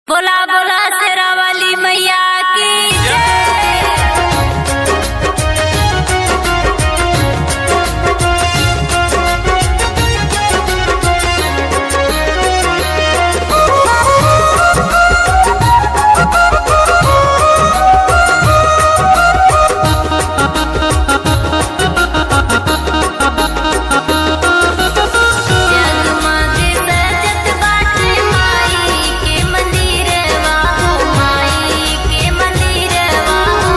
बोला बोला शेरा वाली मैया की जय। जगमग सजत बाटे माई के मंदिरवा हो माई के मंदिरवा हो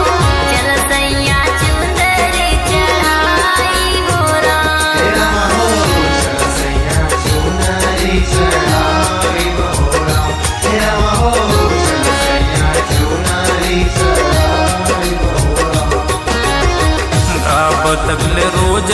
चल सैया चुंदर चढ़ाई हो राम। अब तकले रोज